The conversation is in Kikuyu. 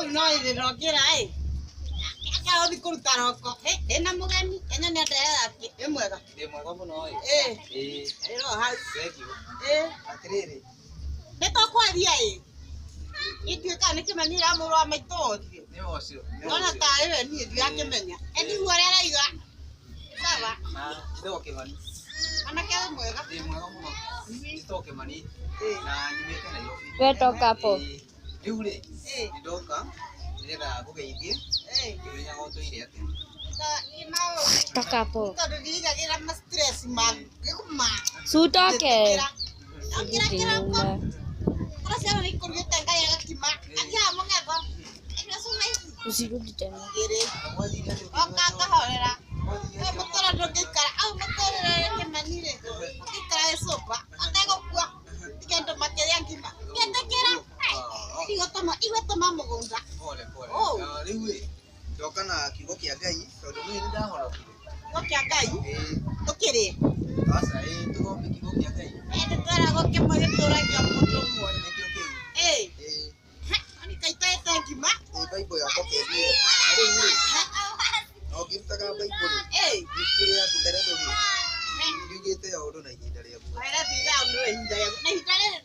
Kũu no ĩthĩ ndokĩra ĩ. Akarothi kũruta roko. Ndĩna mũgeni, ĩno nĩ nderera ĩ mwega. Ndĩ mwega mũno ĩ. Ĩ, Ĩ, ĩro hau. Thank you. Ĩ, Atĩrĩrĩ, nĩ tũkwaria ĩ. Ituĩka nĩ kĩmani ũrĩa mũrũ wa maitũ othire. Nĩ ũcio. Nĩ Ndona ũcio. tarĩ we niĩ ndirakĩmenya. Ĩ nĩguo ũrĩa araiga. Sawa, Na njĩtagwo Kĩmani. anake wĩ mwega. Ndĩ mwega mũno. Njĩtagwo Kĩmani na nyumĩte Nairobi. We toka hapo. Ĩ, rĩu rĩ, Ĩ, nĩ ndoka nĩgetha ngũgeithie ĩ. ngĩmenyaga ũtũire atĩa. Niĩ no Toka hapo. tondũ ndirigagĩra ma stress ma ma Si utoke. Okĩra kĩroko. Kora ciana nĩ ikũrugĩte ngai agakima. Athiaga mũgetho. Irio cuma ici. Usirudi tena. Igĩrĩ. Gwathire atĩa? Oka ngahorera. Gwathire We atĩa? mũtũra ndũngĩikara. Au mũtũrĩre Kĩmani rĩ. Ũngĩikara wĩ sober. Ũtegũkua. Tiga andũ makĩrĩa ngima. Ngĩtĩkĩra. Igũtũma igũtũma mũgũnda. Pole pole. Oh. Na rĩu ĩ, ndoka na kiugo kĩa Ngai tondũ niĩ nĩ ndahonokire. Kiugo kĩa Ngai. Ĩ, Tũkĩrĩe. aca ĩ, tũthome kiugo kĩa Ngai. Ĩ nĩtweragwo kĩmwe gĩtũragia mũndũ muoyo. Nĩkĩo kĩu. Ĩ. Ĩ, Oni kaitaĩte ngima. ĩ Bible yakwa kĩthiĩ. Na rĩu rĩ, na ũngĩrutaga Bible rĩ, Ĩ. ibuku rĩa Koheletho rĩ, riugĩte o ũndũ na ihinda rĩaguo. Koheletho iga ũndũ na ihinda rĩaguo. Na ihinda rĩrĩ